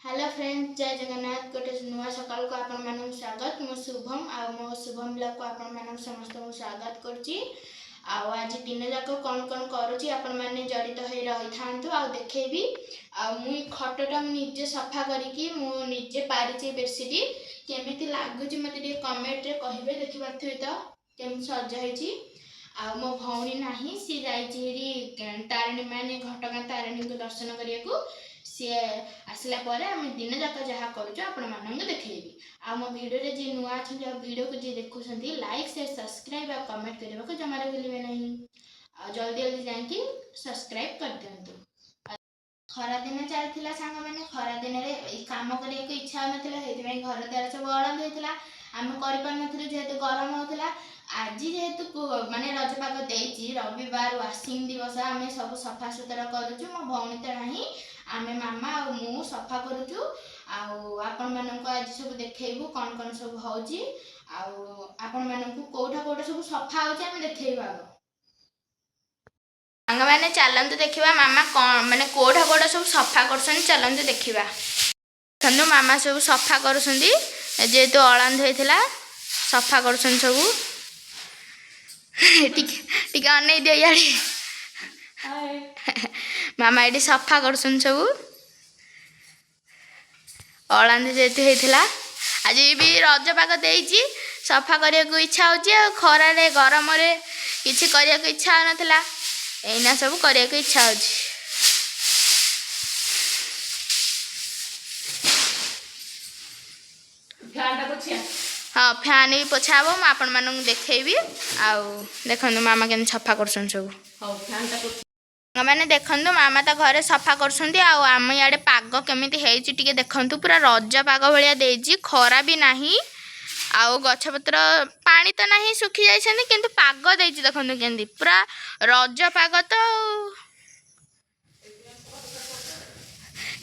Hello friend, ଜୟ ଜଗନ୍ନାଥ। ଗୋଟେ ନୂଆ ସକାଳକୁ ଆପଣମାନଙ୍କୁ ସ୍ୱାଗତ। ମୁଁ ଶୁଭମ ଆଉ ମୋ ଶୁଭମ ବ୍ଲଗ୍କୁ ଆପଣମାନଙ୍କୁ ସମସ୍ତଙ୍କୁ ସ୍ୱାଗତ କରୁଛି। ଆଉ ଆଜି ଦିନ ଯାକ କ'ଣ କ'ଣ କରୁଛି, ଆପଣମାନେ ଜଡ଼ିତ ହୋଇ ରହିଥାନ୍ତୁ ଆଉ ଦେଖେଇବି। ଆଉ ମୁଁ ଖଟଟା ମୁଁ ନିଜେ ସଫା କରିକି ମୁଁ ନିଜେ ପାରିଛି ବେଡ଼ସିଟ୍। କେମିତି ଲାଗୁଛି ମୋତେ ଟିକେ କମେଣ୍ଟରେ କହିବେ। ଦେଖିପାରୁଥିବେ ତ କେମିତି ସଜା ହେଇଛି। ଆଉ ମୋ ଭଉଣୀ ନାହିଁ, ସିଏ ଯାଇଛି ହେରି ତାରିଣୀ, ମାନେ ଘଟଗାଁ ତାରିଣୀଙ୍କୁ ଦର୍ଶନ କରିବାକୁ। ସିଏ ଆସିଲା ପରେ ଆମେ ଦିନ ଯାକ ଯାହା କରୁଛୁ ଆପଣମାନଙ୍କୁ ଦେଖେଇବି। ଆଉ ମୋ ଭିଡ଼ିଓରେ ଯିଏ ନୂଆ ଅଛନ୍ତି ଆଉ ଭିଡ଼ିଓକୁ ଯିଏ ଦେଖୁଛନ୍ତି, ଲାଇକ୍, ସେୟାର, ସବସ୍କ୍ରାଇବ୍ ଆଉ କମେଣ୍ଟ କରିବାକୁ ଜମାରୁ ଭୁଲିବେ ନାହିଁ। ଆଉ ଜଲ୍ଦି ଜଲ୍ଦି ଯାଇକି ସବସ୍କ୍ରାଇବ୍ କରିଦିଅନ୍ତୁ। ଖରାଦିନ ଚାଲିଥିଲା ସାଙ୍ଗମାନେ, ଖରା ଦିନରେ ଏଇ କାମ କରିବାକୁ ଇଚ୍ଛା ହେଉନଥିଲା। ସେଇଥିପାଇଁ ଘର ଦ୍ୱାର ସବୁ ଅଳନ୍ଦ ହେଇଥିଲା, ଆମେ କରିପାରୁନଥିଲୁ ଯେହେତୁ ଗରମ ହେଉଥିଲା। ଆଜି ଯେହେତୁ ମାନେ ରଜପାଗ ଦେଇଛି, ରବିବାର ୱାସିଂ ଦିବସ, ଆମେ ସବୁ ସଫାସୁତୁରା କରୁଛୁ। ମୋ ଭଉଣୀ ତ ନାହିଁ, ଆମେ ମାମା ଆଉ ମୁଁ ସଫା କରୁଛୁ। ଆଉ ଆପଣମାନଙ୍କୁ ଆଜି ସବୁ ଦେଖେଇବୁ କ'ଣ କ'ଣ ସବୁ ହେଉଛି ଆଉ ଆପଣମାନଙ୍କୁ କୋଉଟା କୋଉଟା ସବୁ ସଫା ହେଉଛି ଆମେ ଦେଖେଇବୁ ଆଗ। ସାଙ୍ଗମାନେ, ଚାଲନ୍ତୁ ଦେଖିବା ମାମା କ'ଣ ମାନେ କୋଉଟା କୋଉଟା ସବୁ ସଫା କରୁଛନ୍ତି। ଚାଲନ୍ତୁ ଦେଖିବା। ଦେଖନ୍ତୁ, ମାମା ସବୁ ସଫା କରୁଛନ୍ତି। ଯେହେତୁ ଅଳନ୍ଦ ହେଇଥିଲା, ସଫା କରୁଛନ୍ତି ସବୁ। ଟିକେ ଟିକେ ଅନେଇ ଦିଅ ଇଆଡ଼େ। ମାମା ଏଇଠି ସଫା କରୁଛନ୍ତି ସବୁ, ଅଳନ୍ଦ ଯେହେତୁ ହେଇଥିଲା। ଆଜି ବି ରଜ ପାଗ ଦେଇଛି, ସଫା କରିବାକୁ ଇଚ୍ଛା ହେଉଛି। ଆଉ ଖରାରେ ଗରମରେ କିଛି କରିବାକୁ ଇଚ୍ଛା ହେଉନଥିଲା, ଏଇନା ସବୁ କରିବାକୁ ଇଚ୍ଛା ହେଉଛି। ଫ୍ୟାନଟା ପୋଛିଆ। ହଁ, ଫ୍ୟାନ୍ ବି ପୋଛା ହେବ, ମୁଁ ଆପଣମାନଙ୍କୁ ଦେଖେଇବି। ଆଉ ଦେଖନ୍ତୁ ମାମା କେମିତି ସଫା କରୁଛନ୍ତି ସବୁ। ହଉ, ଫ୍ୟାନଟା ପୋଛି। ମାନେ ଦେଖନ୍ତୁ, ମାମା ତ ଘରେ ସଫା କରୁଛନ୍ତି ଆଉ ଆମ ଇଆଡ଼େ ପାଗ କେମିତି ହେଇଛି ଟିକେ ଦେଖନ୍ତୁ। ପୁରା ରଜ ପାଗ ଭଳିଆ ଦେଇଛି, ଖରା ବି ନାହିଁ ଆଉ ଗଛପତ୍ର ପାଣି ତ ନାହିଁ, ଶୁଖି ଯାଇଛନ୍ତି, କିନ୍ତୁ ପାଗ ଦେଇଛି ଦେଖନ୍ତୁ କେମିତି, ପୁରା ରଜ ପାଗ ତ ଆଉ।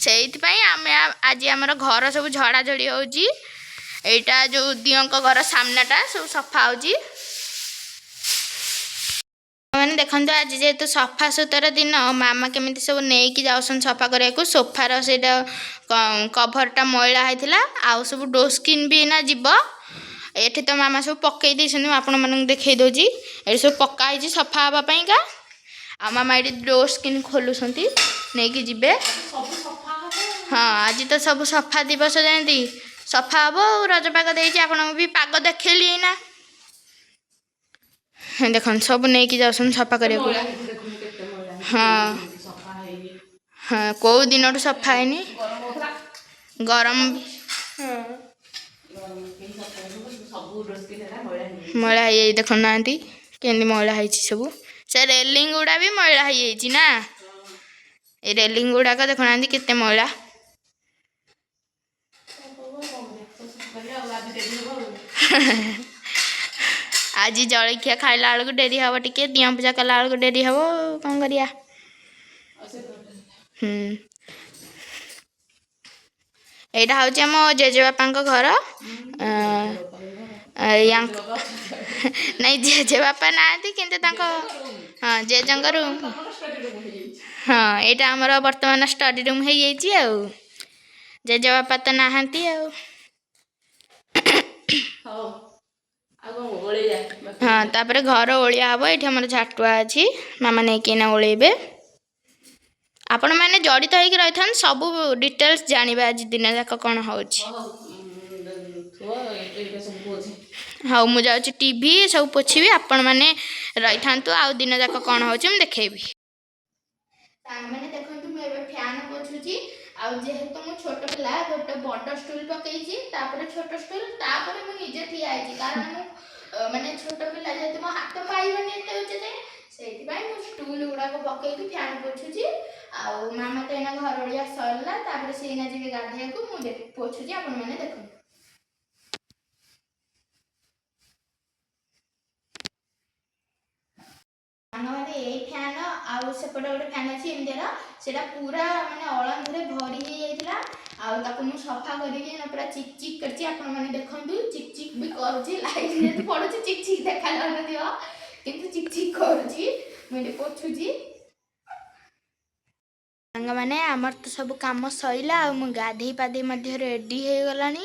ସେଇଥିପାଇଁ ଆମେ ଆଜି ଆମର ଘର ସବୁ ଝଡ଼ାଝଡ଼ି ହେଉଛି। ଏଇଟା ଯେଉଁ ଦିଅଙ୍କ ଘର ସାମ୍ନାଟା ସବୁ ସଫା ହେଉଛି। ମାନେ ଦେଖନ୍ତୁ, ଆଜି ଯେହେତୁ ସଫା ସୁତୁରା ଦିନ, ମାମା କେମିତି ସବୁ ନେଇକି ଯାଉଛନ୍ତି ସଫା କରିବାକୁ। ସୋଫାର ସେଇଟା କଭରଟା ମଇଳା ହେଇଥିଲା ଆଉ ସବୁ ଡୋର୍ ସ୍କ୍ରିନ୍ ବି ଏଇନା ଯିବ। ଏଠି ତ ମାମା ସବୁ ପକେଇ ଦେଇଛନ୍ତି, ମୁଁ ଆପଣମାନଙ୍କୁ ଦେଖେଇ ଦେଉଛି। ଏଠି ସବୁ ପକା ହେଇଛି ସଫା ହେବା ପାଇଁକା। ଆଉ ମାମା ଏଠି ଡୋର୍ ସ୍କ୍ରିନ୍ ଖୋଲୁଛନ୍ତି, ନେଇକି ଯିବେ। ସବୁ ସଫା ହବ। ହଁ, ଆଜି ତ ସବୁ ସଫା ଦିବସ, ଯେମିତି ସଫା ହେବ। ଆଉ ରଜପାଗ ଦେଇଛି, ଆପଣଙ୍କୁ ବି ପାଗ ଦେଖେଇଲି ଏଇନା। ଦେଖନ୍ତୁ, ସବୁ ନେଇକି ଯାଉଛନ୍ତି ସଫା କରିବାକୁ। ମଇଳା ହେଇଛି, ଦେଖୁନୁ କେତେ ମଇଳା ହେଇଛି। ସଫା ହେଇନି। ହଁ, କେଉଁ ଦିନଠୁ ସଫା ହେଇନି। ଗରମ ହଉଥିଲା। ଗରମ। ଗରମ କେହି ସଫା ହେଇନି, ସବୁ ଡୋର ସ୍କ୍ରିନ୍ ହେଲା ମଇଳା ହେଇଯାଇଛି। ମଇଳା ହେଇଯାଇଛି, ଦେଖୁନାହାନ୍ତି କେମିତି ମଇଳା ହେଇଛି ସବୁ। ସେ ରେଲିଂ ଗୁଡ଼ା ବି ମଇଳା ହେଇଯାଇଛି ନା? ଏ ରେଲିଂ ଗୁଡ଼ାକ ଦେଖୁନାହାନ୍ତି କେତେ ମଇଳା। ସବୁ ସଫା କରିବା ଆଉ ଆଜି ଡେରି ହବ ଆଉ। ଆଜି ଜଳଖିଆ ଖାଇଲା ବେଳକୁ ଡେରି ହବ ଟିକେ, ଦିଅଁ ପୂଜା କଲା ବେଳକୁ ଡେରି ହବ ଆଉ କ'ଣ କରିବା? ଆଉ ସେ ହୁଁ, ଏଇଟା ହେଉଛି ଆମ ଜେଜେବାପାଙ୍କ ଘର। ୟାଙ୍କ ନାଇଁ, ଜେଜେବାପା ନାହାନ୍ତି କିନ୍ତୁ ତାଙ୍କ, ହଁ, ଜେଜେଙ୍କ ରୁମ୍। ତମର ଷ୍ଟଡି ରୁମ୍ ହେଇଯାଇଛି। ହଁ, ଏଇଟା ଆମର ବର୍ତ୍ତମାନ ଷ୍ଟଡି ରୁମ୍ ହେଇଯାଇଛି। ଆଉ ଜେଜେବାପା ତ ନାହାନ୍ତି ଆଉ। ହଉ, ଆଉ କ'ଣ ଓଳେଇଆ? ହଁ, ତାପରେ ଘର ଓଳିଆ ହବ। ଏଇଠି ଆମର ଝାଟୁଆ ଅଛି, ମାମା ନେଇକି ଏଇନା ଓଳେଇବେ। ଆପଣମାନେ ଜଡ଼ିତ ହେଇକି ରହିଥାନ୍ତୁ, ସବୁ ଡିଟେଲ୍ସ ଜାଣିବେ ଆଜି ଦିନ ଯାକ କ'ଣ ହେଉଛି। ହଉ, ଥୁଅ, ଏଇଟା ସବୁ ପୋଛେ। ହଉ, ମୁଁ ଯାଉଛି ଟିଭି ସବୁ ପୋଛିବି, ଆପଣମାନେ ରହିଥାନ୍ତୁ ଆଉ ଦିନ ଯାକ କ'ଣ ହେଉଛି ମୁଁ ଦେଖେଇବି। ସାଙ୍ଗମାନେ ଦେଖନ୍ତୁ, ମୁଁ ଏବେ ଫ୍ୟାନ୍ ପୋଛୁଛି। ଆଉ ଯେହେତୁ ମୁଁ ଛୋଟ ପିଲା, ଗୋଟେ ବଡ଼ ଷ୍ଟୁଲ୍ ପକେଇଛି, ତାପରେ ଛୋଟ ଷ୍ଟୁଲ୍, ତାପରେ ମୁଁ ନିଜେ ଠିଆ ହେଇଛି। କାରଣ ମୁଁ ମାନେ ଛୋଟ ପିଲା ଯେହେତୁ ମୋ ହାତ ପାଇବନି ଏତେ ଉଚ୍ଚ ଯାଏ, ସେଇଥିପାଇଁ ମୁଁ ଷ୍ଟୁଲ୍ ଗୁଡ଼ାକ ପକେଇକି ଫ୍ୟାନ୍ ପୋଛୁଛି। ଆଉ ମାମା ତ ଏଇନା ଘର ଓଳିଆ ସରିଲା, ତାପରେ ସେ ଏଇନା ଯିବେ ଗାଧେଇବାକୁ। ମୁଁ ପୋଛୁଛି, ଆପଣମାନେ ଦେଖନ୍ତୁ। ସାଙ୍ଗମାନେ, ଏଇ ଫ୍ୟାନ୍ ଆଉ ସେପଟେ ଗୋଟେ ଫ୍ୟାନ୍ ଅଛି ଏମିତିର, ସେଇଟା ପୁରା ମାନେ ଅଳନ୍ଧରେ ଭରି ହେଇଯାଇଥିଲା। ଆଉ ତାକୁ ମୁଁ ସଫା କରିକି ଏଇନା ପୁରା ଚିକ୍ ଚିକ୍ କରିଛି। ଆପଣମାନେ ଦେଖନ୍ତୁ, ଚିକ୍ ଚିକ୍ ବି କରୁଛି। ଲାଇଟ୍ ଯେହେତୁ ପଡ଼ୁଛି, ଚିକ୍ ଚିକ୍ ଦେଖାଯାଉନଥିବ, କିନ୍ତୁ ଚିକ୍ ଚିକ୍ କରୁଛି। ମୁଁ ଏଠି ପୋଛୁଛି। ସାଙ୍ଗମାନେ, ଆମର ତ ସବୁ କାମ ସଇଲା ଆଉ ମୁଁ ଗାଧେଇ ପାଧେଇ ମଧ୍ୟ ରେଡ଼ି ହେଇଗଲାଣି।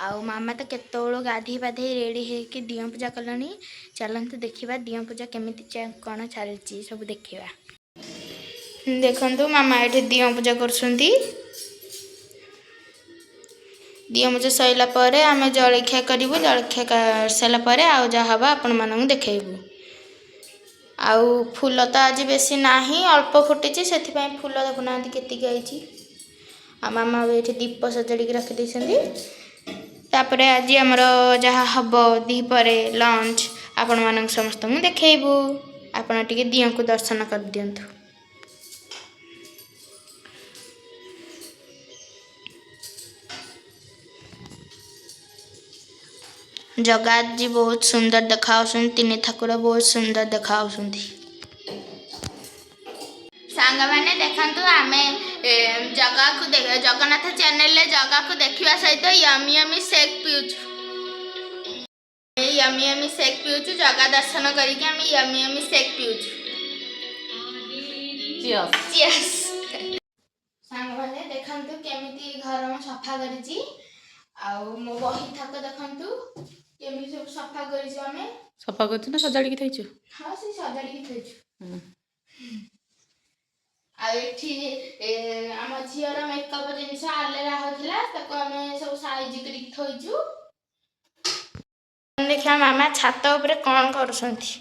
ଆଉ ମାମା ତ କେତେବେଳୁ ଗାଧେଇ ପାଧେଇ ରେଡ଼ି ହେଇକି ଦିଅଁ ପୂଜା କଲାଣି। ଚାଲନ୍ତୁ ଦେଖିବା ଦିଅଁ ପୂଜା କେମିତି କ'ଣ ଚାଲିଛି ସବୁ ଦେଖିବା। ଦେଖନ୍ତୁ, ମାମା ଏଠି ଦିଅଁ ପୂଜା କରୁଛନ୍ତି। ଦିଅଁ ପୂଜା ସରିଲା ପରେ ଆମେ ଜଳଖିଆ କରିବୁ। ଜଳଖିଆ ସାରିଲା ପରେ ଆଉ ଯାହା ହେବ ଆପଣମାନଙ୍କୁ ଦେଖେଇବୁ। ଆଉ ଫୁଲ ତ ଆଜି ବେଶୀ ନାହିଁ, ଅଳ୍ପ ଫୁଟିଛି, ସେଥିପାଇଁ ଫୁଲ ଦେଖୁନାହାନ୍ତି କେତିକି ହେଇଛି। ଆଉ ମାମା ବି ଏଠି ଦୀପ ସଜାଡ଼ିକି ରଖିଦେଇଛନ୍ତି। ତାପରେ ଆଜି ଆମର ଯାହା ହବ ଦ୍ୱିପହରେ ଲଞ୍ଚ, ଆପଣମାନଙ୍କୁ ସମସ୍ତଙ୍କୁ ଦେଖେଇବୁ। ଆପଣ ଟିକେ ଦିଅଁକୁ ଦର୍ଶନ କରିଦିଅନ୍ତୁ। ଜଗା ଆଜି ବହୁତ ସୁନ୍ଦର ଦେଖାଯାଉଛନ୍ତି। ତିନି ଠାକୁର ବହୁତ ସୁନ୍ଦର ଦେଖାଯାଉଛନ୍ତି। ସାଙ୍ଗମାନେ, ଦେଖନ୍ତୁ, ଆମେ ଜଗାକୁ ଜଗନ୍ନାଥ ଚ୍ୟାନେଲରେ ଜଗାକୁ ଦେଖିବା ସହିତ ୟମି ୟମି ସେକ୍ ପିଉଛୁ। ୟମି ୟମି ସେକ୍ ପିଉଛୁ। ଜଗା ଦର୍ଶନ କରିକି ଆମେ ୟମି ୟମି ସେକ୍ ପିଉଛୁ। ଚିୟର୍ସ। ଚିୟର୍ସ। ସାଙ୍ଗମାନେ, ଦେଖନ୍ତୁ କେମିତି ଘର ମୁଁ ସଫା କରିଛି। ଆଉ ମୋ ବହି ଥାକ ଦେଖନ୍ତୁ କେମିତି ସବୁ ସଫା କରିଛୁ ଆମେ। ସଫା କରୁଛୁ ନା ସଜାଡ଼ିକି ଥୋଇଛୁ? ହଁ, ସେ ସଜାଡ଼ିକି ଥୋଇଛୁ। ଆଉ ଏଠି ଆମ ଝିଅର ମେକଅପ୍ ଜିନିଷ ଆଲେରା ହଉଥିଲା, ତାକୁ ଆମେ ସବୁ ସାଇଜ କରିକି ଥୋଇଛୁ। ଦେଖିବା ମାମା ଛାତ ଉପରେ କ'ଣ କରୁଛନ୍ତି।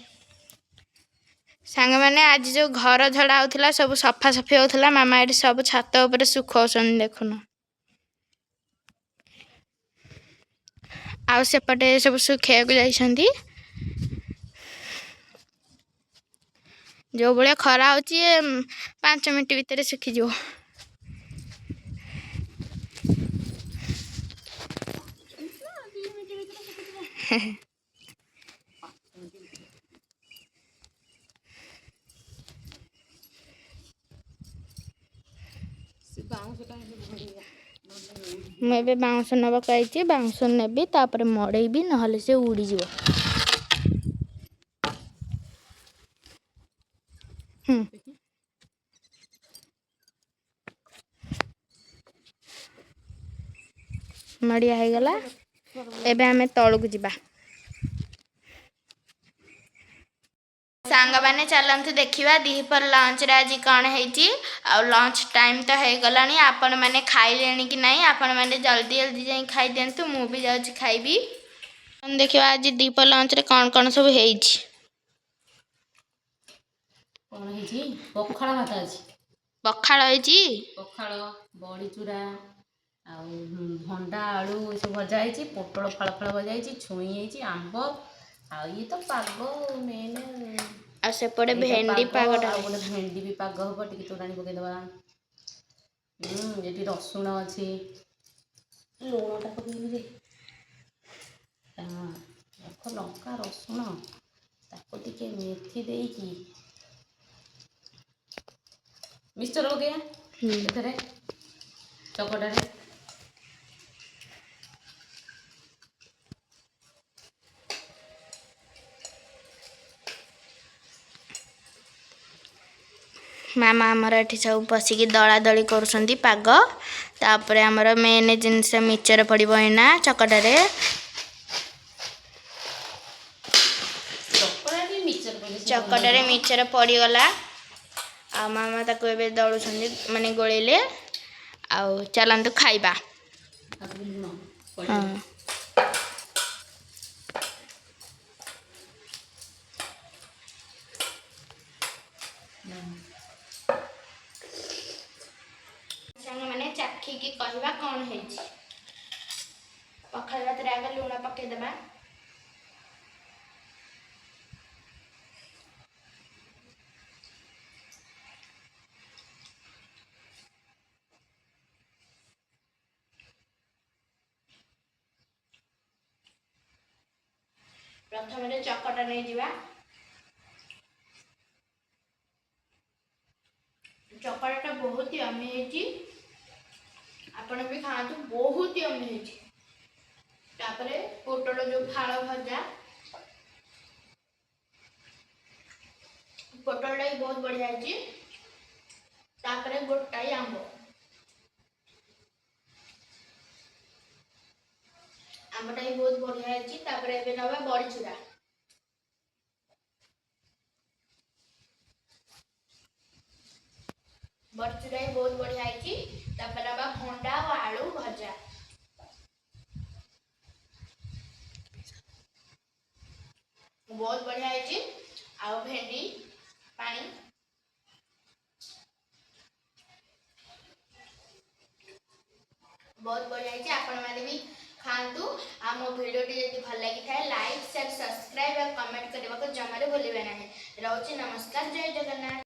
ସାଙ୍ଗମାନେ, ଆଜି ଯୋଉ ଘର ଝଡ଼ା ହଉଥିଲା, ସବୁ ସଫାସଫି ହଉଥିଲା, ମାମା ଏଠି ସବୁ ଛାତ ଉପରେ ଶୁଖାଉଛନ୍ତି ଦେଖୁନ। ଆଉ ସେପଟେ ସବୁ ଶୁଖେଇବାକୁ ଯାଇଛନ୍ତି। ଯୋଉ ଭଳିଆ ଖରା ହଉଛି, 5 ମିନିଟ୍ ଭିତରେ ଶୁଖିଯିବ। ସେ ବାଉଁଶଟା ହେଲେ ଭରିବା। ମୁଁ ଏବେ ବାଉଁଶ ନେବାକୁ ଆଇଛି। ବାଉଁଶ ନେବି, ତାପରେ ମଡ଼େଇବି, ନହେଲେ ସେ ଉଡ଼ିଯିବ। ହୁଁ ଦେଖି। ମଡ଼ିଆ ହେଇଗଲା। ଏବେ ଆମେ ତଳକୁ ଯିବା। ସାଙ୍ଗମାନେ, ଚାଲନ୍ତୁ ଦେଖିବା ଦ୍ୱିପହର ଲଞ୍ଚରେ ଆଜି କ'ଣ ହେଇଛି। ଆଉ ଲଞ୍ଚ ଟାଇମ୍ ତ ହେଇଗଲାଣି। ଆପଣମାନେ ଖାଇଲେଣି କି ନାହିଁ? ଆପଣମାନେ ଜଲ୍ଦି ଜଲ୍ଦି ଯାଇ ଖାଇଦିଅନ୍ତୁ। ମୁଁ ବି ଯାଉଛି ଖାଇବି। ଦେଖିବା ଆଜି ଦ୍ୱିପହର ଲଞ୍ଚରେ କ'ଣ କ'ଣ ସବୁ ହେଇଛି। କ'ଣ ହେଇଛି? ପଖାଳ ଭାତ ଅଛି। ପଖାଳ ହେଇଛି। ପଖାଳ, ବଡ଼ି ଚୁରା ଆଉ ଭଣ୍ଡା ଆଳୁ ଏସବୁ ଭଜା ହେଇଛି। ପୋଟଳ ଫାଳ ଫାଳ ଭଜା ହେଇଛି। ଛୁଇଁ ହେଇଛି, ଆମ୍ବ, ଆଉ ଇଏ ତ ପାଗ ମେନ୍। ଆଉ ସେପଟେ ଭେଣ୍ଡି ପାଗଟା। ଆଉ ଗୋଟେ ଭେଣ୍ଡି ବି ପାଗ ହବ। ଟିକେ ତୋରାଣୀ ପକେଇଦବା। ଏଠି ରସୁଣ ଅଛି। ଲୁଣଟା ପକେଇବି ରେ। ହଁ, ରଖ। ଲଙ୍କା, ରସୁଣ, ତାକୁ ଟିକେ ମେଥି ଦେଇକି ମିକ୍ସଚର ପକେଇବା ଏଥିରେ ଚକଟାରେ। ମାମା ଆମର ଏଠି ସବୁ ବସିକି ଦଳା ଦଳି କରୁଛନ୍ତି ପାଗ। ତାପରେ ଆମର ମେନ୍ ଜିନିଷ ମିକ୍ସଚର ପଡ଼ିବ ଏଇନା ଚକଟାରେ। ଚକଟାରେ ମିକ୍ସଚର ପଡ଼ିଲେ ସେ ଭଲ ଚକଟାରେ ଲାଗିବ। ମିକ୍ସଚର ପଡ଼ିଗଲା। ଆଉ ମାମା ତାକୁ ଏବେ ଦଳୁଛନ୍ତି, ମାନେ ଗୋଳେଇଲେ। ଆଉ ଚାଲନ୍ତୁ ଖାଇବା। ଆଉ ଟିକେ ଲୁଣ ହଁ। ପଡ଼ିବ। ସାଙ୍ଗମାନେ, ଚାଖିକି କହିବା କ'ଣ ହେଇଛି। ପଖାଳ ଭାତରେ ଆଗ ଲୁଣ ପକେଇଦେବା। ପ୍ରଥମରେ ଚକଟା ନେଇଯିବା। ଚକଟାଟା ବହୁତ ୟମି ହେଇଛି। ଆପଣ ବି ଖାଆନ୍ତୁ, ବହୁତ ୟମି ହେଇଛି। ତାପରେ ପୋଟଳ ଯୋଉ ଫାଳ ଭଜା, ପୋଟଳଟା ବି ବହୁତ ବଢ଼ିଆ ହେଇଛି। ତାପରେ ଗୋଟାଏ ଆମ୍ବ। ଆମ୍ବଟା ବି ବହୁତ ବଢ଼ିଆ ହେଇଛି। ତାପରେ ଏବେ ନେବା ବଡ଼ିଚୁରା। ବଡ଼ିଚୁରା ବି ବହୁତ ବଢ଼ିଆ ହେଇଛି। ତାପରେ ନେବା ଭଣ୍ଡା ଆଉ ଆଳୁ ଭଜା। ବହୁତ ବଢ଼ିଆ ହେଇଛି। ଆଉ ଭେଣ୍ଡି ପାଣି। ବହୁତ ବଢ଼ିଆ ହେଇଛି। ଆପଣମାନେ ବି ଖାଆନ୍ତୁ। ଆଉ ମୋ ଭିଡ଼ିଓଟି ଯଦି ଭଲ ଲାଗିଥାଏ, ଲାଇକ୍, ସେୟାର, ସବସ୍କ୍ରାଇବ୍ ଆଉ କମେଣ୍ଟ କରିବାକୁ ଜମାରୁ ଭୁଲିବେ ନାହିଁ। ରହୁଛି, ନମସ୍କାର, ଜୟ ଜଗନ୍ନାଥ।